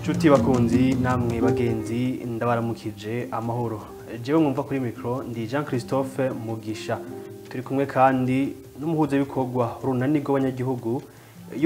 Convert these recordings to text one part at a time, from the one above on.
Nshuti bakunzi namwe bagenzi, ndabaramukije amahoro. Jewe mwumva kuri micro ndi Jean Christophe Mugisha. Turi kumwe kandi n'umuhuzabikorwa runani rw'abanyagihugu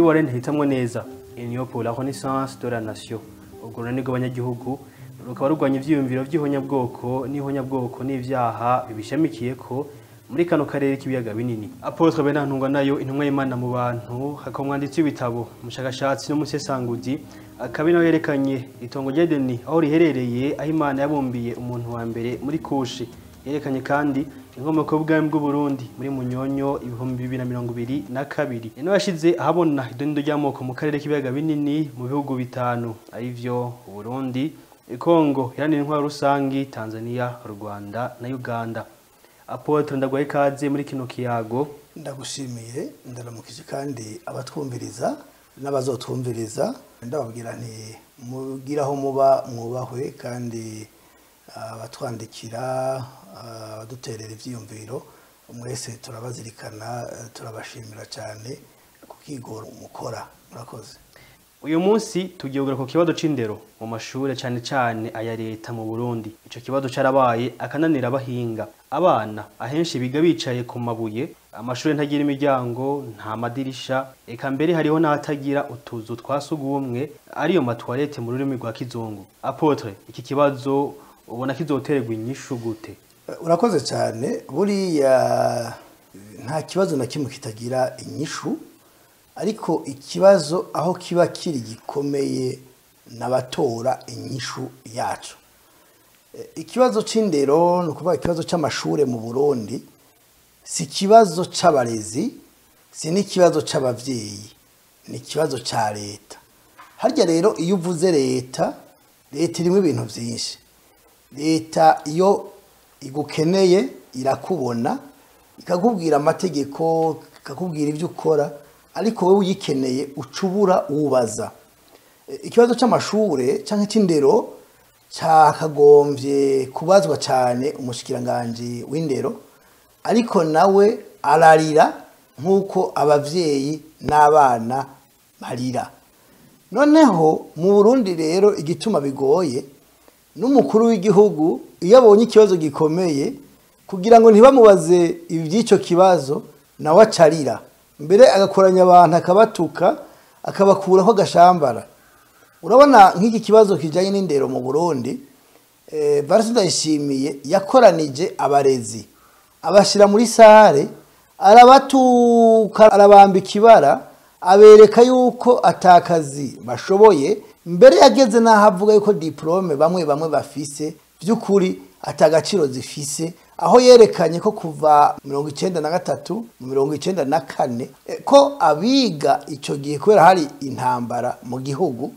URN hitamwo neza, Union pour la Renaissance de la Nation. Urwo runani rw'abanyagihugu rukaba rurwanya ivyiyumviro vy'ihonyabwoko n'ihonyabwoko n'ivyaha bibishamikiyeko muri kano karere k'ibiyaga binini. Apôtre Bernard Ntungwanayo, intumwa y'Imana mu bantu, hakaba umwanditsi w'ibitabo, umushakashatsi n'umusesanguzi, akaba nawe yerekanye itongo ry'Edeni aho riherereye, aho Imana yabumbiye umuntu wa mbere muri Kushi. Yerekanye kandi inkomoko y'ubwami bw'u Burundi muri Munyonyo 2022. Ni nawe yashize ahabona idonido ry'amoko mu karere k'ibiyaga binini mu bihugu bitanu, arivyo Burundi, Kongo iharanira intwaro rusangi, Tanzania, Rwanda na Uganda. Apôtre, ndaguhaye ikaze muri kino kiyago. Ndagushimiye, ndaramukije kandi abatwumviriza n'abazotwumviriza, ndababwira nti mugiraho muba mwubahwe, kandi abatwandikira, abaduterera ivyiyumviro mwese turabazirikana, turabashimira cyane kukigora mukora. Murakoze. Uyu munsi tugiye kugaruka ku kibazo c'indero mu mashure, cane cane aya leta mu Burundi. Ico kibazo carabaye akananira abahinga. Abana ahenshi biga bicaye ku mabuye, amashure ntagira imiryango, nta madirisha, eka mbere hariho n'ahatagira utuzu twa sugumwe, ariyo matoilette mu rurimi rwa kizungu. Apôtre, iki kibazo ubona kizotererwa inyishu gute? Urakoze cyane. Buriya nta kibazo na kimwe kitagira inyishu, ariko ikibazo aho kiba kiri gikomeye n'abatora inyishu yacu. Ikibazo c'indero, ni ukuvuga ikibazo c'amashure mu Burundi, si ikibazo c'abarezi, si n'ikibazo c'abavyeyi, ni ikibazo ca leta. Harya rero iyo uvuze leta, leta irimwo ibintu vyinshi. Leta iyo igukeneye irakubona, ikakubwira amategeko, ikakubwira ivyo ukora, ariko wowe uyikeneye ucubura ubaza. Ikibazo c'amashure canke c'indero cakagombye kubazwa cane umushikiranganji w'indero, ariko nawe ararira nk'uko abavyeyi n'abana barira. Noneho mu Burundi rero igituma bigoye, n'umukuru w'igihugu iyo abonye ikibazo gikomeye, kugira ngo ntibamubaze ivy'ico kibazo, nawe acarira, mbere agakoranya abantu akabatuka, akabakuraho agashambara. Urabona nk'iki kibazo kijanye n'indero mu Burundi, Evariste Ndayishimiye yakoranije abarezi, abashira muri sare, arabatuka, arabambika ibara, abereka yuko atakazi bashoboye. Mbere yageze n'aho avuga yuko diplome bamwe bamwe bafise vy'ukuri atagaciro zifise, aho yerekanye ko kuva 93 mu 94, ko abiga ico gihe kubera hari intambara mu gihugu,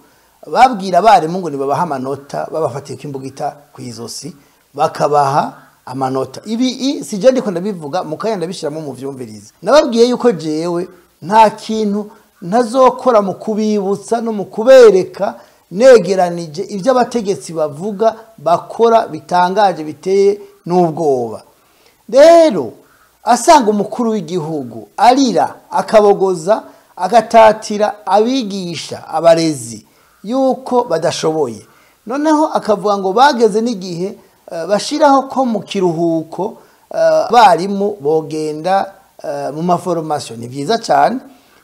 babwira abarimu ngo nibabaha amanota, babafatiye imbugita kw'izosi bakabaha amanota. Ibi si je ndiko ndabivuga, mu kanya ndabishiramo mu vyumvirize. Nababwiye yuko jewe nta kintu ntazokora mu kubibutsa no mu kubereka negeranije ivyo abategetsi bavuga bakora bitangaje biteye n'ubwoba. Rero asanga umukuru w'igihugu arira, akabogoza, agatatira abigisha, abarezi yuko badashoboye, noneho akavuga ngo bageze n'igihe bashiraho ko mu kiruhuko abarimu bogenda mu maformation. Ni vyiza cyane,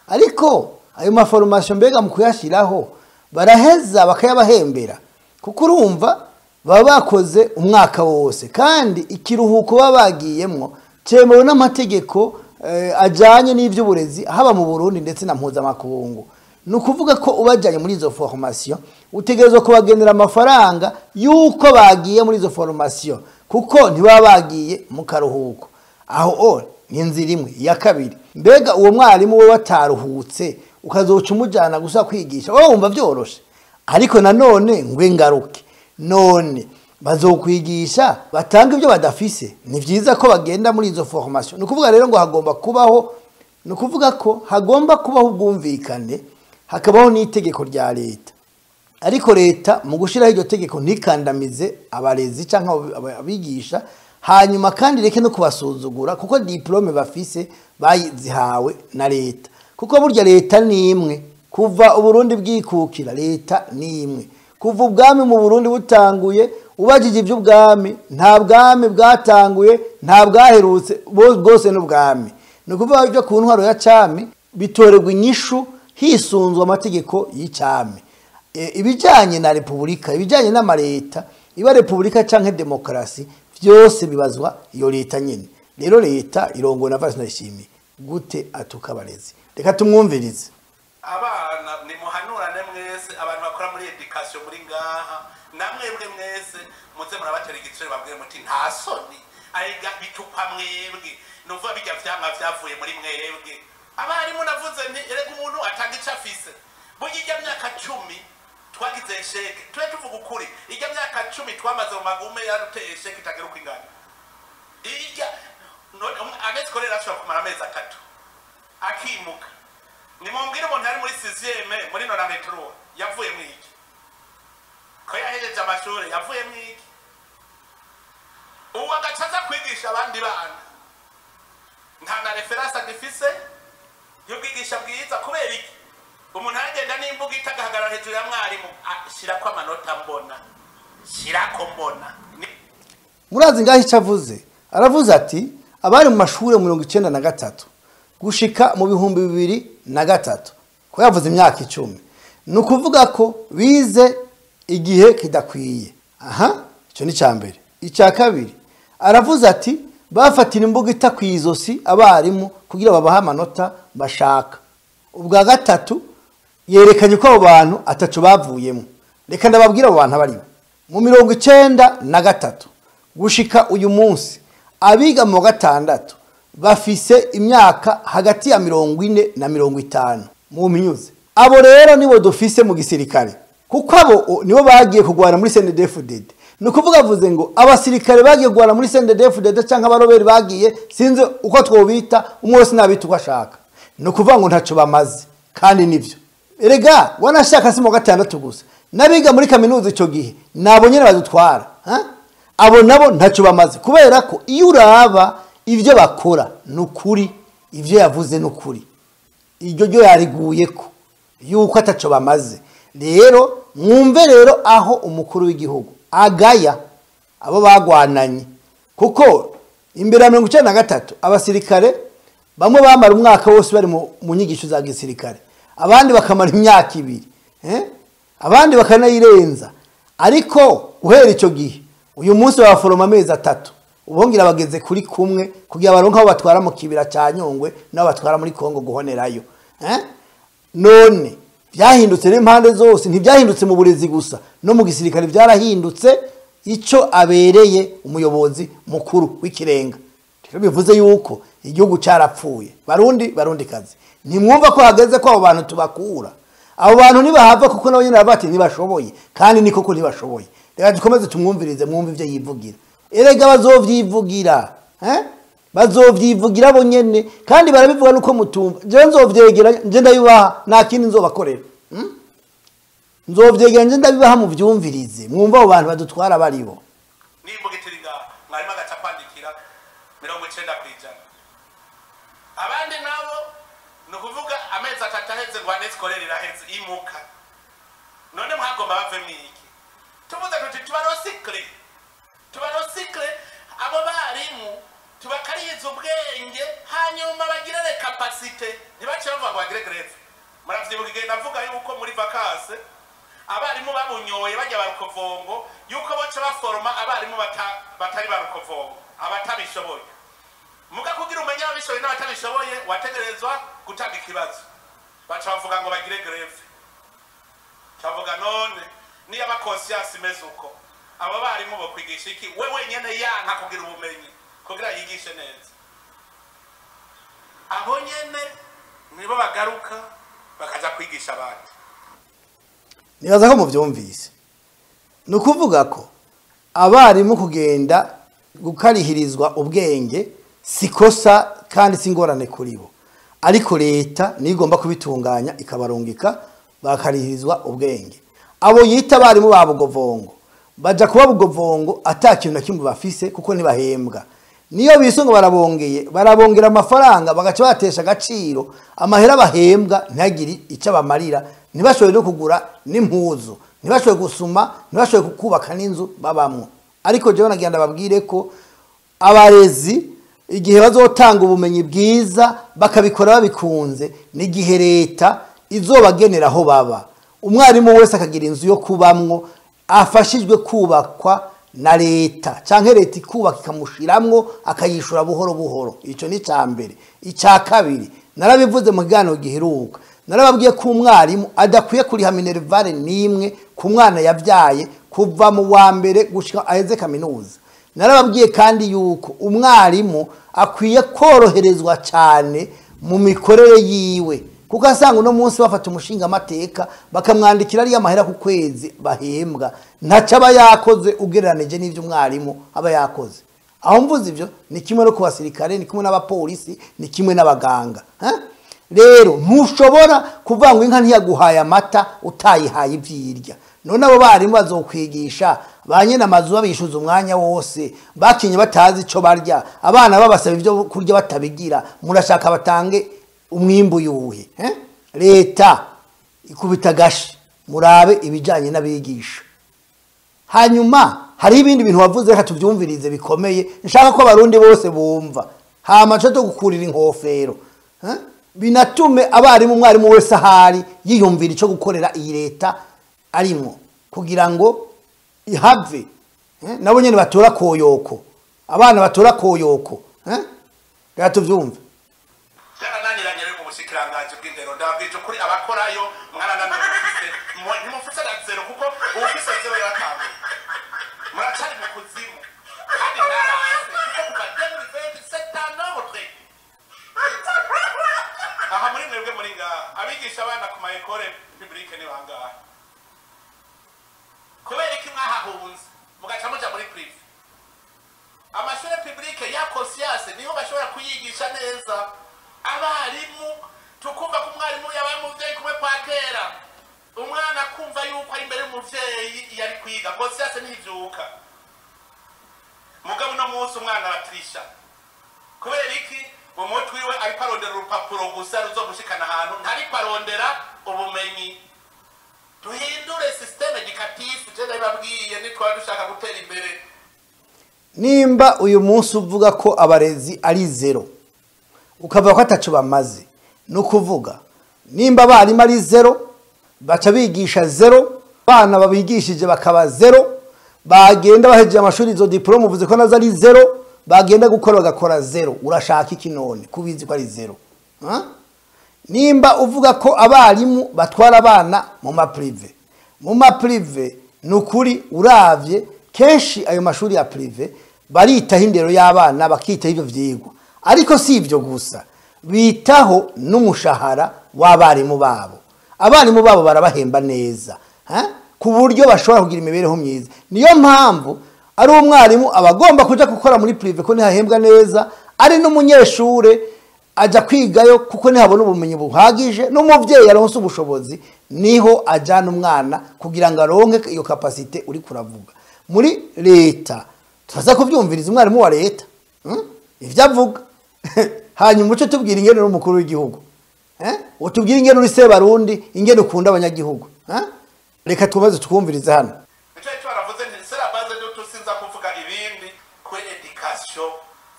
ariko ayo maformation mbega mu kuyashiraho baraheza bakayabahembera, kuko urumva baba bakoze umwaka wose, kandi ikiruhuko baba bagiyemwo cyemewe n'amategeko ajanye n'ivy'uburezi haba mu Burundi ndetse na mpuzamakungu. Ni ukuvuga ko ubajanye muri izo formation utegerezwa kubagenera amafaranga yuko bagiye muri izo formation, kuko ntibaba bagiye mu karuhuko. Aho o ni inzira imwe. Iya kabiri, mbega uwo mwarimu we wataruhutse ukazoca umujana gusa kwigisha, wowe wumva vyoroshe? Ariko nanone ngwe ngaruke, none bazokwigisha batanga ibyo badafise? Ni vyiza ko bagenda muri izo formation. Ni ukuvuga rero ngo hagomba kubaho, ni ukuvuga ko hagomba kubaho ubwumvikane, hakabaho n'itegeko rya leta. Ariko leta mu gushiraho iryo tegeko ntikandamize abarezi canke abigisha, hanyuma kandi reke no kubasuzugura, kuko diplome bafise bayizihawe na leta. Kuko burya leta ni imwe, kuva Uburundi bwikukira leta ni imwe. Kuva ubwami mu Burundi butanguye, ubajije iby'ubwami, nta bwami bwatanguye, nta bwaherutse, bwose n'ubwami. Ni ukuvuga ibyo ku ntwaro ya cami bitorerwa inyishu hisunzwe amategeko y'icami. Ibijyanye na repubulika, ibijyanye n'amareta, iba repubulika canke demokarasi, byose bibazwa iyo leta nyene. Rero leta irongowe na Evariste Ndayishimiye. Gute atuka abarezi? Reka tumwumvirize. Abana nimuhanurane mwese, abantu bakora muri education muri ngaha, namwebwe mwese muze murabatera igitsure, babwiye muti nta soni aiga bitukwa mwebwe, nuvuga bijya vyamwa vyavuye muri mwebwe. Abarimu navuze nti erega umuntu atanga ico afise. Burya ijya myaka 10 twagize esheke, tube tuvuga ukuri, ijya myaka 10 twamaze mu magume yaruteye esheke itagira uko ingana. Ijya none amezi korera ashobora kumara amezi 3 akimuka. Nimumbwire umuntu ari muri 6e muri 93 yavuye mu iki? Ko yahejeje amashuri yavuye mu iki? Ubu agacaza kwigisha abandi bana nta na reference agifise y'ubwigisha bwiza. Kubera iki? Umuntu aragenda n'imbuga itagahagarara hejuru ya mwarimu, shirako amanota mbona, shirako mbona. Murazi ngaho icyo avuze? Aravuze ati abari mu mashuri 93 gushika mu 2003, ko yavuze imyaka 10, ni ukuvuga ko bize igihe kidakwiye. Aha, icyo ni icya mbere. Icya kabiri, aravuze ati bafatira imbuga itakwiye izosi abarimu kugira babahe amanota bashaka. Ubwa gatatu, yerekanye ko abo bantu ataco bavuyemo. Reka ndababwira abo bantu abaribo. Mu 93 gushika uyu munsi, abiga mu 6 bafise imyaka hagati ya 40 na 50 mu minyuze. Abo rero nibo dufise mu gisirikare, kuko abo nibo bagiye kugwana muri CNDD-FDD. Ni ukuvuga avuze ngo abasirikare bagiye kugwana muri CNDD-FDD canke abaroberi bagiye, sinzi uko twobita, umwe wese nabita uko ashaka. Ni ukuvuga ngo ntaco bamaze, kandi nivyo. Erega wanashaka si mu 6 gusa, n'abiga muri kaminuza ico gihe nabo nyene badutwara, ha? Abo nabo ntaco bamaze, kubera ko iyo uraba ivyo bakora nukuri, ivyo yavuze nukuri, iryo ryo yariguye ko yuko ataco bamaze. Rero mwumve rero aho umukuru w'igihugu agaya abo bagwananye, kuko imbere ya 93 abasirikare bamwe bamara umwaka wose bari mu nyigisho za gisirikare, abandi bakamara imyaka 2, abandi bakanayirenza. Ariko guhera ico gihe uyu munsi babaforoma amezi 3, ubongira bageze kuri kumwe kugira baronka aho batwara mu kibira ca Nyungwe n'aho batwara muri Kongo guhonerayo. None byahindutse n'impande zose, ntibyahindutse mu burezi gusa, no mu gisirikare byarahindutse. Ico abereye umuyobozi mukuru w'ikirenga rero bivuze yuko igihugu carapfuye. Barundi, barundi kazi, ntimwumva ko hageze ko abo bantu tubakura? Abo bantu ntibahava, kuko nabo nyene bati ntibashoboye, kandi ni koko ntibashoboye. Reka dukomeze tumwumvirize, mwumve ivyo yivugira. Erega bazovyivugira, bazovyivugira bo nyene, kandi barabivuga nuko mutumva. Je nzovyegera, nje ndabibaha, nta kindi nzobakorera. Nzovyegera nje ndabibaha, muvyumvirize, mwumva abo bantu badutwara baribo. Nimbuga itiriga mwarimu agaca kwandikira 90%. Abandi nabo ni ukuvuga amezi 3 aheze ngo année scolaire iraheze, imuka. None mwagomba bave mwiki? Tuvuze tuti tubarosikle, tubarosikle abo barimu, tubakariza ubwenge, hanyuma bagire capacité, ntibace bavuga ngo bagire grève. Muravyibuka igihe navuga yuko muri vacances abarimu babunyoye bajya barukovongo, yuko boca baforoma abarimu batari barukovongo, abatabishoboye. Muga kugira umenye ababishoboye n'abatabishoboye, wategerezwa gutanga ikibazo. Baca bavuga ngo bagire grève. Cavuga none niyo aba conscience imeze uko, abo barimu bo kwigisha iki? We wenyene yanka kugira ubumenyi kugira yigishe neza. Abo nyene nibo bagaruka bakaja kwigisha abandi. Nibaza ko muvyumvise. Ni ukuvuga ko abarimu kugenda gukarihirizwa ubwenge sikosa kandi singorane kuri bo, ariko leta niyo igomba kubitunganya ikabarungika bakarihirizwa ubwenge. Abo yita abarimu ba bugovongo baja kuba bugovongo ata kintu na kimwe bafise, kuko ntibahembwa. Niyo bisungo barabongeye, barabongera amafaranga bagaca batesha agaciro amahera bahembwa, ntagiri icyo bamarira. ntibashoboye no kugura n'impuzu, ntibashoboye gusuma, ntibashoboye kubaka n'inzu babamwo. Ariko jewe nagira ndababwire ko abarezi igihe bazotanga ubumenyi bwiza bakabikora babikunze, n'igihe leta izobagenera aho baba, umwarimu wese akagira inzu yo kubamwo afashijwe kubakwa na leta, canke leta ikubaka ikamushiramwo akayishura buhoro buhoro. Ico ni icambere. Ica kabiri, narabivuze mu kiganiro giheruka, narababwiye ko umwarimu adakwiye kuriha minervale n'imwe ku mwana yavyaye kuva mu wa mbere gushika aheze kaminuza. Narababwiye kandi yuko umwarimu akwiye koroherezwa cyane mu mikorere yiwe, kuko asanga uno munsi bafata umushinga amateka bakamwandikira ari amahera ku kwezi bahembwa, ntaco aba yakoze ugereranije n'ivyo umwarimu aba yakoze. Aho mvuze ivyo ni kimwe no ku basirikare, ni kimwe n'abapolisi, ni kimwe n'abaganga. Rero ntushobora kuvuga ngo inka ntiyaguhaye amata utayihaye ivyirya. None abo barimu bazokwigisha ba nyene amazu babishuza umwanya wose, bakinye batazi ico barya, abana babasaba ivyo kurya batabigira, murashaka batange umwimbu yuhe? Leta ikubita gashi, murabe ibijanye n'abigisha. Hanyuma hari ibindi bintu wavuze, reka tuvyumvirize bikomeye, nshaka ko abarundi bose bumva, hama nce gukurira inkofero, binatume abarimu, umwarimu wese ahari yiyumvira ico gukorera iyi leta arimwo, kugira ngo ihave nabo nyene batora koyoko, abana batora koyoko. Reka tuvyumve. Byarananiranye rero mu bushikiranganji bw'indero, ndababwije ukuri, abakorayo mwarananiranye, ntimufise na zero, kuko uwufise zero yaratanguye, muracari mu kuzimu kandi mwarase, kuko kuva 2020 c'est un ordre. Aha muri mwebwe muri ngaha abigisha abana ku ma école publique ni bangahe? Kubera iki mwahahunze mugaca muja muri privé? Amashure publique ya conscience niho bashobora kuyigisha neza abarimu, tukumva ko umwarimu yabaye umuvyeyi kumwe kwa kera, umwana akumva yuko ari imbere y'umuvyeyi iyo ari kwiga, conscience ntivyuka. Mugabo uno munsi umwana aratrisha. Kubera iki? Mu mutwe wiwe ariko arondera urupapuro gusa ruzogushikana ahantu, ntariko arondera ubumenyi. Duhindure système éducatif, je ndabibabwiye, nitwaba dushaka gutera imbere. Nimba uyu munsi uvuga ko abarezi ari zero, ukavuga ko ataco bamaze, no kuvuga nimba abarimu ari zero, baca bigisha zero, abana babigishije bakaba zero, bagenda bahejeje amashuri izo diplôme uvuze ko nazo ari zero, bagenda gukora bagakora zero. Urashaka iki none kubizi ko ari zero? Nimba uvuga ko abarimu batwara abana mu ma privé, mu ma privé nukuri uravye kenshi ayo mashuri ya privé baritaho indero y'abana, bakitaho ivyo vyigwa, ariko si ivyo gusa, bitaho n'umushahara w'abarimu babo. Abarimu babo barabahemba neza, ku buryo bashobora kugira imibereho myiza. Niyo mpamvu ari umwarimu aba agomba kuja gukora muri privé ko ntihahembwa neza, ari n'umunyeshure aja kwigayo kuko ntihabona ubumenyi buhagije, n'umuvyeyi aronse ubushobozi niho ajana umwana kugira ngo aronke iyo capacité uri kuravuga. Muri leta turaza kuvyumviriza umwarimu wa leta ivyo avuga, hanyuma uce tubwira ingene uri umukuru w'igihugu, utubwire ingene uri Sebarundi, ingene ukunda abanyagihugu. Reka tumaze twumvirize hano. Nico cyo baravuze nti c'est la base de tout, sinza kuvuga ibindi kuri éducation.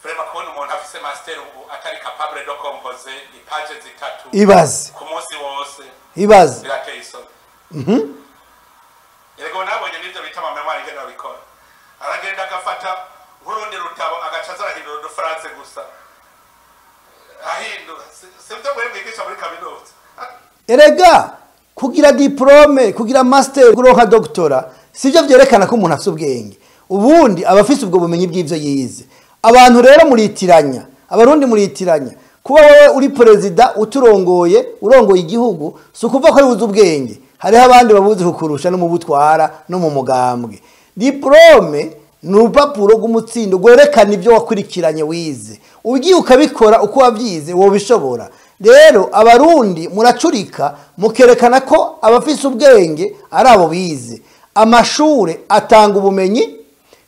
Vraiment kubona umuntu afise master ubu atari capable de composer ipages 3 Ibaze. ku munsi wose, Ibaze. birateye isoni. Erego nabonye n'ivyo bita ama mémoire ingene babikora, aragenda agafata nk'urundi rutabo agaca aza arahindura udufaransa gusa, ahindura. Sivyo mwe mwigisha muri kaminuza? Erega kugira diplôme, kugira master, kuronka doctorat sivyo vyerekana ko umuntu afise ubwenge. Ubundi aba afise ubwo bumenyi bw'ivyo yize. Abantu rero muritiranya, abarundi muritiranya kuba wowe uri perezida uturongoye, urongoye igihugu, si ukuvuga ko ari uzi ubwenge. Hariho abandi babuzi kukurusha no mu butwara no mu mugambwe. Diplôme ni urupapuro rw'umutsindo rwerekana ibyo wakurikiranye wize, ugiye ukabikora uko wabyize wobishobora. Rero abarundi muracurika mukerekana ko abafise ubwenge ari abo bize. Amashure atanga ubumenyi,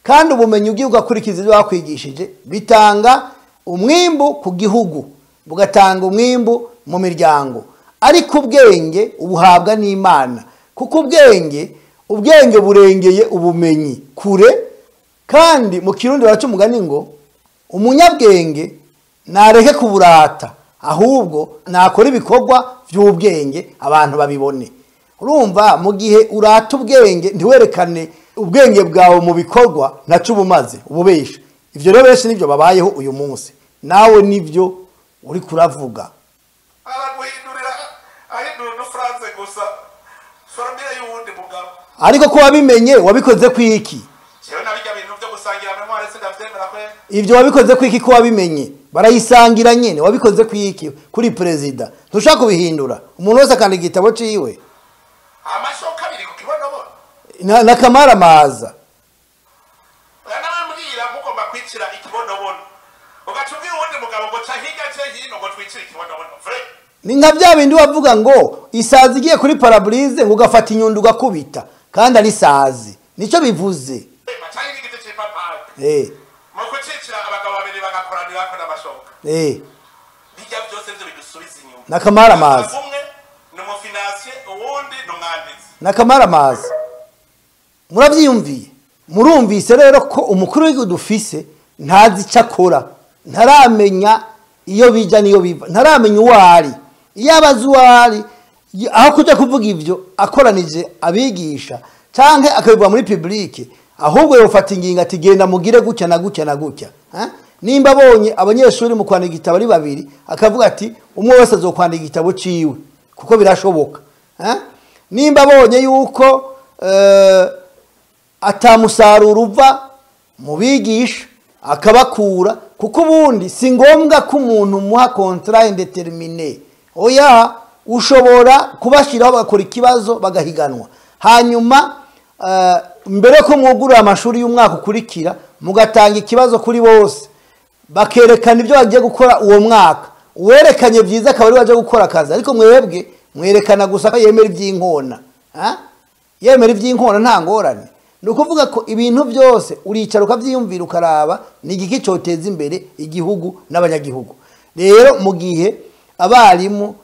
kandi ubumenyi ugiye ugakurikiza ibyo bakwigishije bitanga umwimbu ku gihugu, bugatanga umwimbu mu miryango. Ariko ubwenge ubuhabwa n'Imana, kuko ubwenge burengeye ubumenyi kure. Kandi mu Kirundi baraca umugani ngo umunyabwenge nareke kuburata, ahubwo nakora ibikorwa by'ubwenge abantu babibone. Urumva, mu gihe urata ubwenge ntiwerekane ubwenge bwawe mu bikorwa, ntaco ubumaze, ububesha. Ivyo rero benshi nivyo babayeho uyu munsi, nawe nivyo uri kuravuga. Araguhindurira, ahindura udufranse gusa, formule y'uwundi mugabo. Ariko ko wabimenye, wabikoze kwiki? Jewe nabijya bintu byo gusangira mémoire sindavyemera kwe. Ivyo wabikoze kwiki ko wabimenye? Barayisangira nyene, wabikoze kwiki kuri perezida? Ntushaka kubihindura, umuntu wese akandika igitabo ciwe. Amashoka abiri ku kibonobono. Na kamaramaza. Nawe mugomba kwicira ikibonobono, ugaca ubwira uwundi mugabo ngo ca hirya ce hino ngo twicire ikibonobono vrai. Ni nka bya bindi wavuga ngo isazi igiye kuri pare-brise, ngo ugafata inyundo ugakubita kandi ari isazi, nico bivuze. Canke n'igiti c'ipapayi mu kucicira abagabo babiri bagakoranirako n'amashoka. Bijya byose vyo bidusubiza inyuma. Na kamaramaza. Umwe ni umufinancier, uwundi ni umwanditsi. Na kamaramaza. Muravyiyumviye, murumvise rero ko umukuru w'igihugu dufise ntazi ico akora, ntaramenya iyo bija n'iyo biva, ntaramenya uwo ari. Iyo abazi uwo ari, aho kuja kuvuga ivyo akoranije abigisha canke akabivuga muri public, ahubwo yofata ingingo ati genda mugire gutya na gutya na gutya. Nimba abonye abanyeshuri mu kwandika igitabo ari babiri, akavuga ati umwe wese azokwandika igitabo ciwe, kuko birashoboka. Nimba abonye yuko atamusaruro uva mu bigisha, akabakura, kuko ubundi si ngombwa ko umuntu umuha contrat indéterminé. Oya, ushobora kubashiraho bagakora ikibazo bagahiganwa, hanyuma mbere ko mwugurura amashuri y'umwaka ukurikira, mugatanga ikibazo kuri bose, bakerekana ibyo bagiye gukora uwo mwaka. Uwerekanye byiza akaba ari we aje gukora akazi, ariko mwebwe mwerekana gusa ko yemera iby'inkona. Ha? Yemera iby'inkona nta ngorane. Ni ukuvuga ko ibintu byose uricara ukabyiyumvira, ukaraba ni igiki cyoteza imbere igihugu n'abanyagihugu. Rero mu gihe abarimu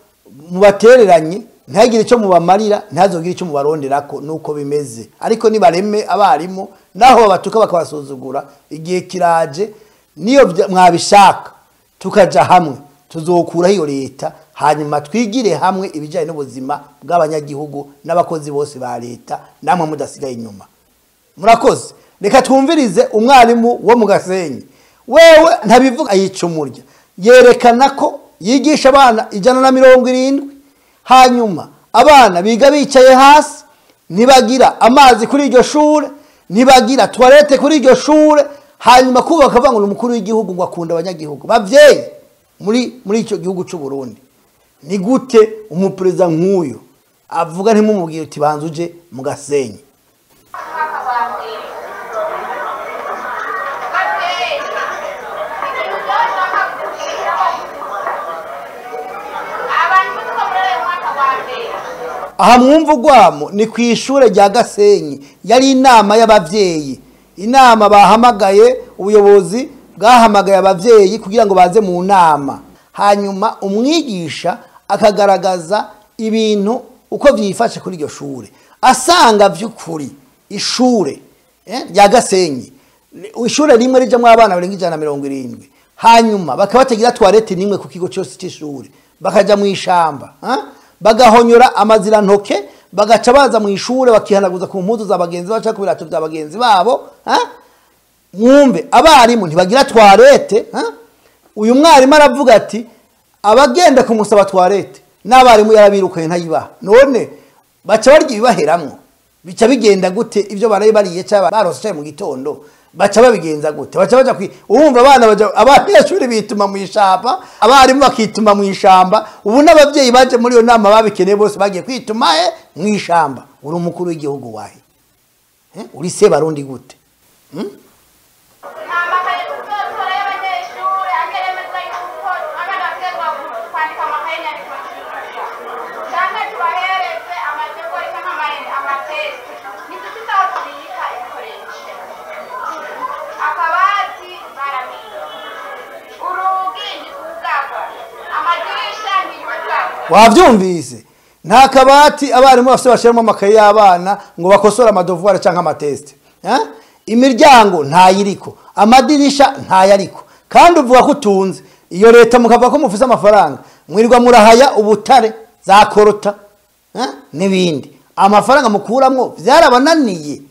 mubatereranye, ntihagire icyo mubamarira, ntihazogire icyo mubaronderako, nuko bimeze. Ariko nibareme abarimu, naho babatuka bakabasuzugura, igihe kiraje niyo mwabishaka tukaja hamwe, tuzokuraho iyo leta, hanyuma twigire hamwe ibijyanye n'ubuzima bw'abanyagihugu n'abakozi bose ba leta, namwe mudasigaye inyuma. Murakoze. Reka twumvirize umwarimu wo mu Gasenyi. Wewe ntabivuga, ayica umurya, yerekana ko yigisha abana 170, hanyuma abana biga bicaye hasi, ntibagira amazi kuri iryo shure, ntibagira toilette kuri iryo shure, hanyuma kubaka bavuga ngo ni umukuru w'igihugu ngo akunda abanyagihugu. Bavyeyi muri icyo gihugu cy'u Burundi, ni gute umuperezida nk'uyu avuga ntimumubwire uti banza uje mu Gasenyi? Umwaka wa mbere. Babyeyi, ikintu byose bakubwiraho abantu mutuka muri uyu mwaka wa mbere. Aha mwumva urwamo ni ku ishure rya Gasenyi, yari inama y'abavyeyi, inama bahamagaye, ubuyobozi bwahamagaye abavyeyi kugira ngo baze mu nama, hanyuma umwigisha akagaragaza ibintu uko vyifashe kuri iryo shure, asanga vy'ukuri ishure rya Gasenyi, ishure rimwe rijamwo abana barenga 170, hanyuma bakaba batagira toilette nimwe ku kigo cyose c'ishure, bakaja mu ishamba, ha? Bagahonyora amazirantoke, bagaca baza mu ishure bakihanaguza ku mpuzu za bagenzi babo canke ku birato vya bagenzi babo, ha? Mwumve, abarimu ntibagira toilette, ha? Uyu mwarimu aravuga ati abagenda kumusaba toilette n'abarimu yarabirukanye ntayibaha. None baca barya ibibaheramwo, bica bigenda gute? Ivyo baraye bariye canke barose caye mu gitondo, baca babigenza gute? Baca baja kwi urumva abana baja, abanyeshuri bituma mu ishamba, abarimu bakituma mu ishamba. Ubu n'abavyeyi baje muri iyo nama babikeneye bose bagiye kwituma he? Mu ishamba. Uri umukuru w'igihugu wahe? Uri se Barundi gute? Nta makaye tuzotora y'abanyeshuri ageremeza yuko abana bategerezwa kwandika amakaye nyandiko canke tubahereze amategeko canke amateste, ntidufise aho tubika ibikoresho. Akabati baramiye, urugi ntitwugarwa, amadirisha ntiyugarwa. Wavyumvise? Nta kabati abarimu bafite bashiramo amakaye y'abana ngo bakosore amadevoir canke amatest. Imiryango ntayiriko, amadirisha ntayariko, kandi uvuga ko utunze. Iyo leta mukavuga ko mufise amafaranga, mwirirwa murahaya ubutare za korota n'ibindi. Amafaranga mukuramwo vyarabananiye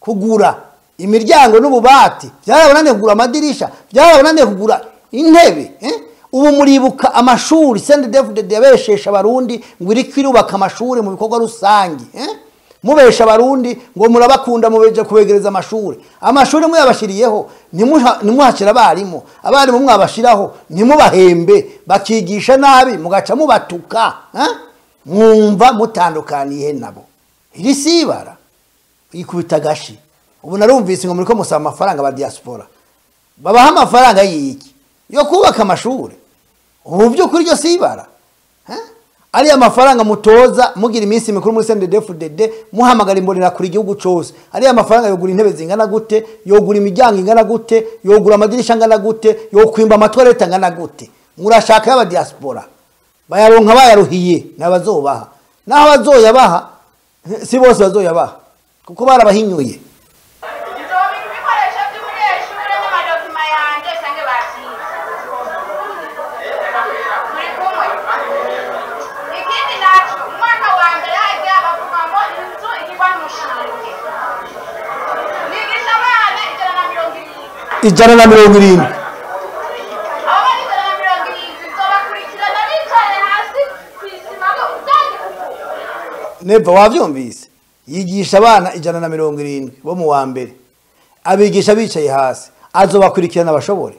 kugura imiryango n'ububati, vyarabananiye kugura amadirisha, vyarabananiye kugura intebe. Ubu muribuka amashuri CNDD-FDD yabeshesha abarundi ngo iriko irubaka amashuri mu bikorwa rusangi. Mubesha abarundi ngo murabakunda, mubeje kubegereza amashuri. Amashuri muyabashiriyeho ntimuhashira abarimu, abarimu mwabashiraho ntimubahembe, bakigisha nabi mugaca mubatuka. Mwumva mutandukaniye nabo. Iri sibara ikubita gashi. Ubu narumvise ngo muriko musaba amafaranga ba diaspora. Babaha amafaranga yiki yo kubaka amashuri? Ubu by'ukuri ryo sibara. Ari amafaranga mutoza mugira iminsi mikuru muri CNDD-FDD, muhamagara imbonera kuri igihugu cose. Ari amafaranga yogura intebe zingana gute, yogura imiryango ingana gute, yogura amadirisha angana gute, yokwimba amatoilette angana gute? Murashaka y'aba diaspora bayaronka bayaruhiye, nabazobaha. Naho bazoyabaha si bose bazoyabaha, kuko barabahinyuye. Nzobika ibikoresho by'umunyeshuri n'amadokima yanje sange basize. Muri kumwe. Ikindi naco, umwaka wa mbere hagiye bavuga ngo inzu igirwa n'umushinge. Nigisha abana 170. 170. Abo bana 170 nzobakurikirana bicaye hasi kw'isima ngo uzandika uku. Neva wavyumvise? Yigisha abana 170 bo mu wa mbere, abigisha bicaye hasi, azobakurikirana bashobore.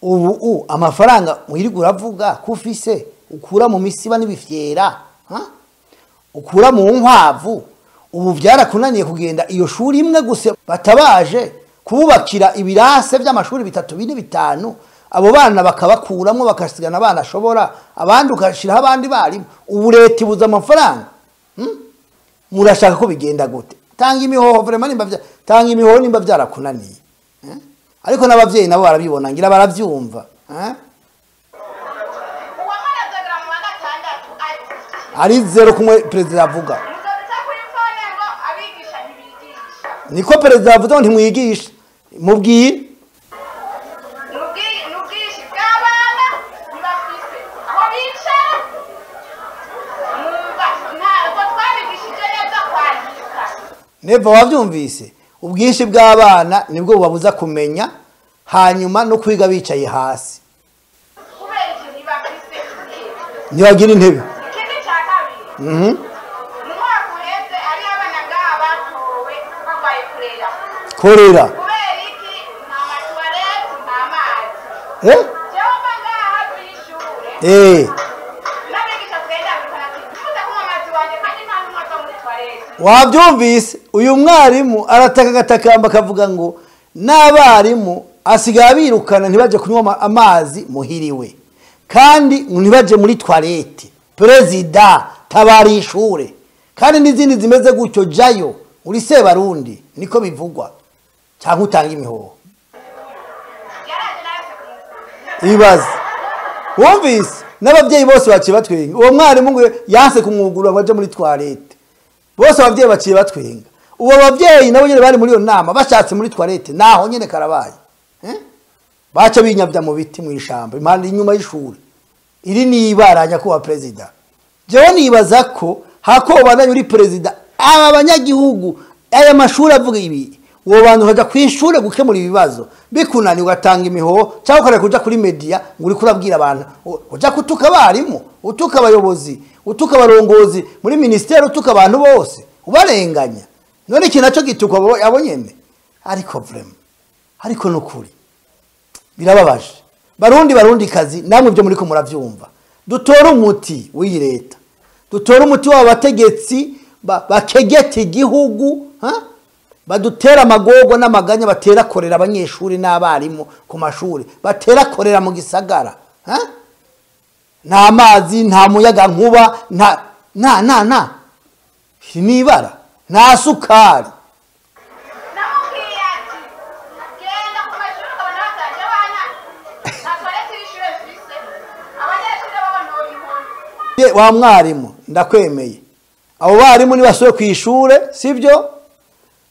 Ubu amafaranga mwirigura uravuga ko ufise ukura mu misiba n'ibifyera, ukura mu nkwavu, ubu vyarakunaniye kugenda iyo shuri imwe gusa batabaje kububakira ibirase by'amashuri 3 4 5, abo bana bakabakuramwo bakasigana abana ashobora, abandi ukashiraho abandi barimu. Ubu leta ibuza amafaranga. Murashaka ko bigenda gute? Tanga imihoho vraiment, nimba tanga imihoho nimba vyarakunaniye. Ariko n'abavyeyi nabo barabibona, ngira baravyumva. Uwamara azogera mu wa gatandatu ati Ari zero kumwe perezida avuga. Muzobica kuri phone ngo abigisha ntibigisha. Niko perezida avuga ngo ntimwigisha. Mubwire. N'ubwinshi bw'abana ntibafise aho bicara, mwumva ntabwo twabigishije neza kwandika. Neva wavyumvise? Ubwinshi bw'abana nibwo bubabuza kumenya, hanyuma no kwiga bicaye hasi. Kubera iki? Ntibafise intebe. Ntibagira intebe. Ikindi ca kabiri, mu mwaka uheze hariho abana ngaha batowe barwaye kurera. Korera. Kubera iki? Nta matuwarete, nta mazi. Jewe mba ngaha hafi y'ishure, n'abigisha tugenda bikana ati ntimuze kunywa amazi wanje kandi nta n'umwe ava muri toilette. Wavyumvise? Uyu mwarimu arataka agatakamba akavuga ngo n'abarimu asigaye abirukana ntibaje kunywa amazi muhiriwe, kandi ntibaje muri toilette. Perezida tabara ishure, kandi n'izindi zimeze gutyo, jayo uri Sebarundi niko bivugwa, cyangwa utanga imihoho. Yaraje nawe se kumukura. Ibaze. Wumvise? N'abavyeyi bose baciye batwenga. Uwo mwarimu ngo yanse kumwugurura ngo aje muri toilette. Bose abavyeyi baciye batwenga. Uwo bavyeyi nabo nyene bari muri iyo nama bashatse muri toilette, naho nyene karabaye. Baca binyavya mu biti mw'ishamba impande inyuma y'ishuri. Iri ni ibara nyakubahwa perezida. Jewe nibaza ko hakobandanya uri perezida, aba banyagihugu aya mashuri avuga ibi, uwo bantu baja kwishure gukemura ibibazo bikunani, ugatanga imihoho cyangwa ukareka kuja kuri media ngo uriko urabwira abantu, uja kutuka abarimu, utuka abayobozi, utuka abarongozi muri ministeri, utuka abantu bose ubarenganya. None iki naco gitukwa abo nyene. Ariko vraiment, ariko nukuri birababaje. Barundi barundi kazi, namwe ibyo muriko muravyumva. Dutore umuti w'iyi leta, dutore umuti w'abategetsi bakegeta igihugu, ha? Badutera amagogo n'amaganya, batera korera abanyeshuri n'abarimu ku mashuri, batera korera mu gisagara, ha? Nta mazi, nta muyaga nkuba, nta nta nta nta nibara, nta sukari. Namubwiye ati genda ku mashuri ukabona basanje abana nta toilette y'ishure mfise, abanyeshuri babo ntoba inkoni. Wa mwarimu ndakwemeye, abo barimu nibasuye ku ishure, sibyo,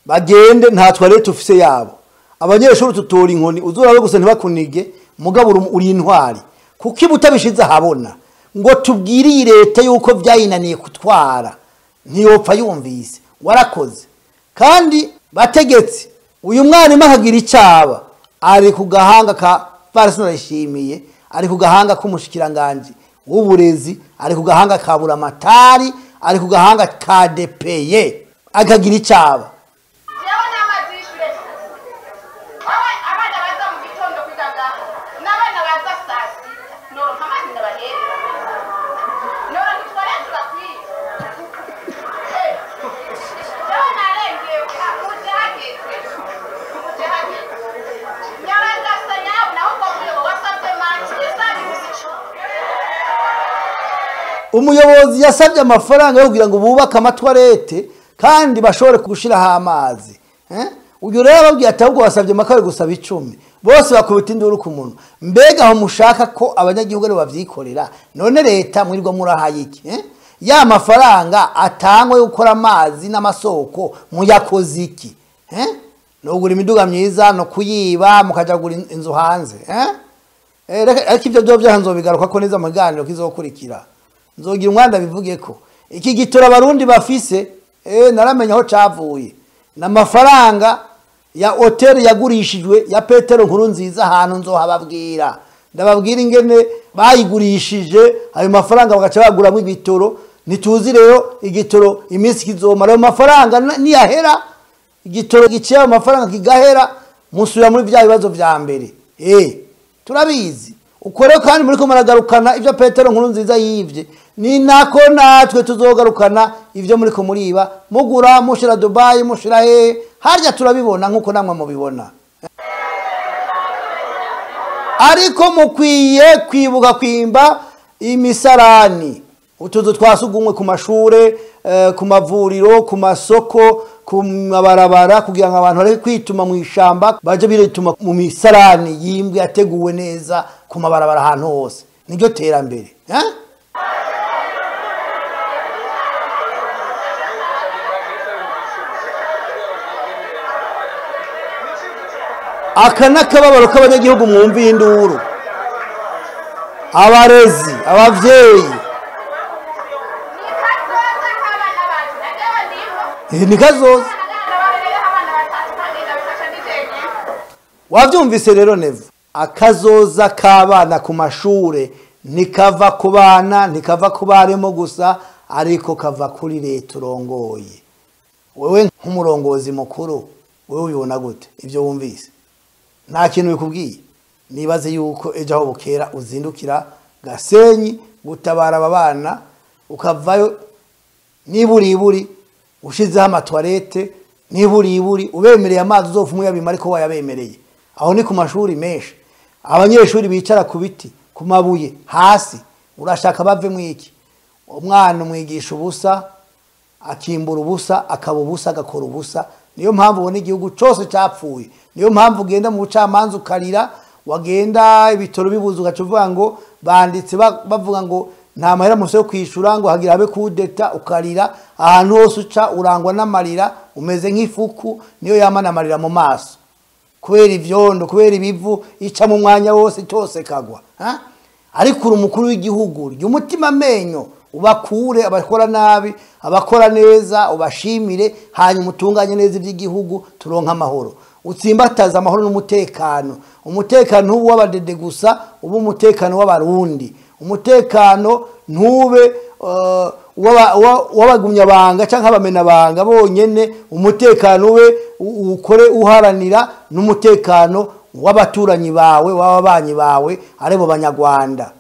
bagende, nta toilette ufise yabo. Abanyeshuri tutora inkoni, uzorabe gusa ntibakunige, mugabo uri intwari, kuko iba utabishize ahabona ngo tubwire iyi leta yuko vyayinaniye kutwara, ntiyopfa yumvise. Warakoze. Kandi bategetsi, uyu mwarimu akagira icaba ari ku gahanga ka Farisi Ndayishimiye, ari ku gahanga k'umushikiranganji w'uburezi, ari ku gahanga ka Buramatari, ari ku gahanga ka DPE, akagira icaba. Jewe n'amazi y'ishure, abana baza mu gitondo kwiga ngaha n'abana baza saa sita, noronka amazi ndabahereza, noronka itwarete bakwiye. Jewe narengewe, muje hageze, muje hageze. Nyarandasa nyawe naho ubwo muyobo wasabye make isaha 10,000. Umuyobozi yasabye amafaranga yo kugira ngo bubake amatwarete kandi bashobore gushiraho amazi. Uyu rero ababwiye ati ahubwo wasabye amakaro gusaba 10, bose bakubita induru ku munwa. Mbega aho mushaka ko abanyagihugu aribo bavyikorera, none leta mwirirwa murahaye iki? Ya mafaranga atangwa yo gukora amazi n'amasoko muyakoze iki? No kugura imiduga myiza, no kuyiba, mukaja kugura inzu hanze. Ariko ivyo byo byaha nzobigaruka ko neza mu kiganiro kizokurikira. Nzogira umwanda bivuge ko iki gitora abarundi bafise, naramenya aho cavuye. N'amafaranga ya hotel yagurishijwe ya Petero Nkurunziza, ahantu nzohababwira. Ndababwira ingene bayigurishije ayo mafaranga bagaca baguramwo ibitoro. Ntituzi rero igitoro iminsi kizomara, ayo mafaranga niyahera, igitoro giciye ayo mafaranga kigahera, musubira muri vya bibazo vya mbere. Turabizi. Uko rero kandi muriko muragarukana ivyo Petero Nkurunziza yivye, ni nako natwe tuzogarukana ivyo muriko muriba, mugura mushira Dubai, mushira he, harya turabibona nkuko namwe mubibona. Ariko mukwiye kwibuka kwimba imisarani, utuzu twasugumwe ku mashure, ku mavuriro, ku masoko, ku mabarabara, kugira ngo abantu bareke kwituma mu ishamba, baje birituma mu misarani yimbwe yateguwe neza ku mabarabara ahantu hose. Niryo terambere. Aka n'akababaro k'abanyagihugu mwumva induru, abarezi, abavyeyi. Ni kazoza. Wavyumvise rero Neva, akazoza k'abana ku mashure ntikava ku bana, ntikava ku barimo gusa, ariko kava kuri leta urongoye. Wewe nk'umurongozi mukuru, wewe ubibona gute ivyo wumvise? Nta kintu bikubwiye. Nibaze yuko ejo aho bukera uzindukira Gasenyi gutabara aba bana, ukavayo niburiburi ushizeho amatwarete, niburiburi ubemereye amazi uzopfa umuyabima ariko wayabemereye. Aho ni ku mashuri menshi, abanyeshuri bicara ku biti, ku mabuye hasi, urashaka bave mwiki? Umwana umwigisha ubusa, akimbura ubusa, akaba ubusa, agakora ubusa. Niyo mpamvu ubona igihugu cose capfuye. Niyo mpamvu ugenda mu bucamanza ukarira, wagenda ibitoro bibuze ugaca uvuga ngo banditse bavuga ngo nta mahera mufise yo kwishura, ngo hagira habe kudeta, ukarira. Ahantu hose uca urangwa n'amarira, umeze nk'ifuku niyo yamana amarira mu maso, kubera ivyondo, kubera ibivu, ica mu mwanya wose itose kagwa. Ariko uri umukuru w'igihugu, rya umutima amenyo, ubakure abakora nabi, abakora neza ubashimire, hanyuma utunganye neza iby'igihugu, turonke amahoro, utsimbataze amahoro n'umutekano. Umutekano ntuba uw'abadede gusa, uba umutekano w'abarundi. Umutekano ntube uw'abagumyabanga canke abamenabanga bonyene, umutekano ube ukore uharanira n'umutekano w'abaturanyi bawe, w'ababanyi bawe, aribo banyarwanda.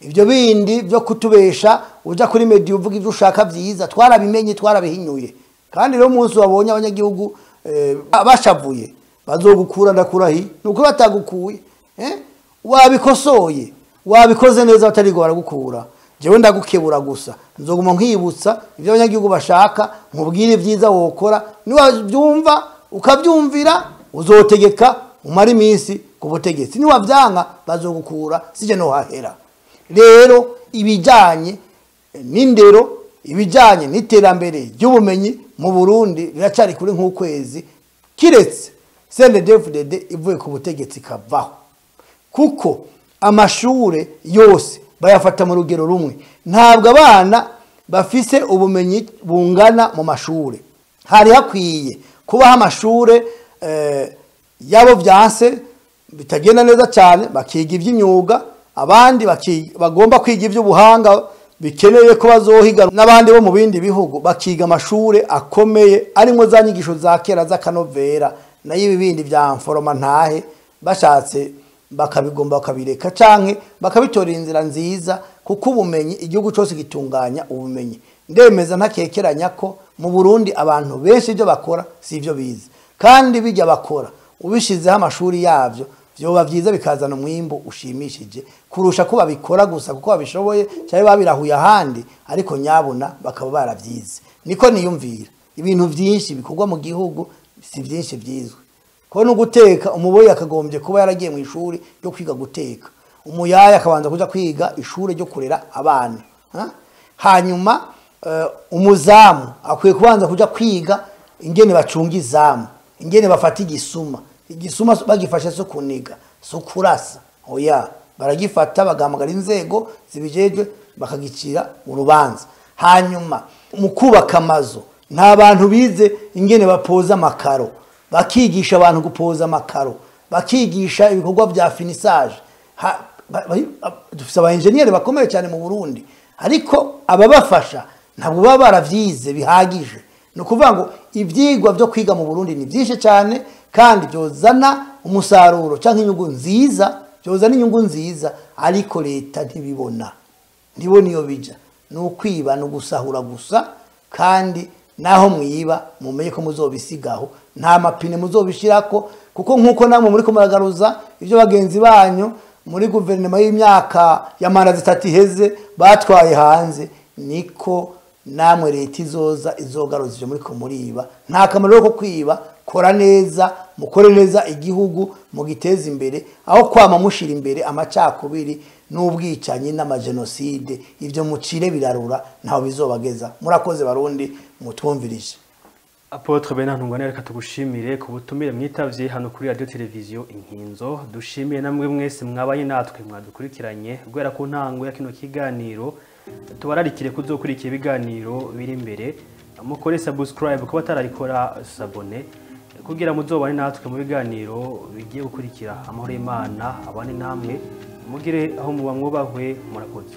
Ibyo bindi byo kutubesha uja kuri media uvuga ivyo ushaka vyiza, twarabimenye, twarabihinyuye. Kandi rero umunsi wabonye abanyagihugu bashavuye, bazogukura ndakurahi, nuko batagukuye. Wabikosoye, wabikoze neza, batarigo baragukura. Jewe ndagukebura gusa, nzoguma nkwibutsa ivyo abanyagihugu bashaka, nkubwire ivyiza wokora, niwabyumva ukabyumvira uzotegeka umara iminsi ku butegetsi, niwavyanka bazogukura, sije no hahera. Rero Ibijyanye n'indero, ibijyanye n'iterambere ry'ubumenyi mu Burundi riracari kuri nk'ukwezi, kiretse CNDD-FDD ivuye ku butegetsi kavaho, kuko amashure yose bayafata mu rugero rumwe. Ntabwo abana bafise ubumenyi bungana mu mashure. Hari hakwiye kubaho amashure yabo vyanse bitagenda neza cyane bakiga iby'imyuga, abandi bagomba kwiga iby'ubuhanga bikeneye ko bazohiga n'abandi bo mu bindi bihugu, bakiga amashure akomeye arimo za nyigisho za kera z'akanovera, nayo ibi bindi vya mforoma ntahe bashatse bakabigomba bakabireka canke bakabitora inzira nziza, kuko ubumenyi igihugu cyose gitunganya ubumenyi. Ndemeza ntakekeranya ko mu Burundi abantu benshi ibyo bakora si ibyo bize, kandi bijya bakora ubishizeho amashuri yavyo vyoba vyiza bikazana umwimbu ushimishije kurusha ko babikora gusa kuko babishoboye cyangwa babirahuye ahandi, ariko nyabuna bakaba baravyize. Niko niyumvira ibintu vyinshi bikorwa mu gihugu si vyinshi vyizwe. Ko no guteka, umuboyi akagombye kuba yaragiye mu ishuri ryo kwiga guteka, umuyaya akabanza kuja kwiga ishuri ryo kurera abana, hanyuma umuzamu akwiye kubanza kuja kwiga ingene bacunga izamu, ingene bafata igisuma. Igisuma bagifashe so kuniga, so kurasa, oya, baragifata bagahamagara inzego zibijejwe bakagicira urubanza. Hanyuma mu kubaka amazu nta bantu bize ingene bapoza amakaro, bakigisha abantu gupoza amakaro, bakigisha ibikorwa bya finissage. Dufise aba engineer bakomeye cyane mu Burundi, ariko ababafasha ntabwo baba baravyize bihagije. Ni ukuvuga ngo ivyigwa byo kwiga mu Burundi ni byinshi cyane, kandi byozana umusaruro canke inyungu nziza, byozana inyungu nziza, ariko leta ntibibona, ntibona iyo bija. Ni ukwiba no gusahura gusa, kandi naho mwiba mumenye ko muzobisigaho, nta mapine muzobishirako, kuko nkuko namwe muri ko muragaruza ivyo bagenzi banyu muri guverinoma y'imyaka ya manda zitatu iheze batwaye hanze, niko namwe leta izoza izogaruza ivyo muri ko muriba. Nta kamaro ko kwiba, kora neza, mukore neza igihugu mugiteze imbere, aho kwama mushira imbere amacakubiri n'ubwicanyi n'amajenoside. Ivyo mucire birarura, ntaho bizobageza. Murakoze Barundi mutwumvirije. Apotre Bernard Ntungwaneza, reka tugushimire ku butumire mwitavye hano kuri radio televiziyo Inkinzo. Dushimiye namwe mwese mwabaye natwe mwadukurikiranye guhera ku ntango ya kino kiganiro. Tubararikire kuzokurikira ibiganiro biri imbere, mukore subscribe kuba batararikora sabone, kugira muzobane natwe mu biganiro bigiye gukurikira. Amahoro y'Imana abane namwe, mugire aho muba mwubahwe. Murakoze.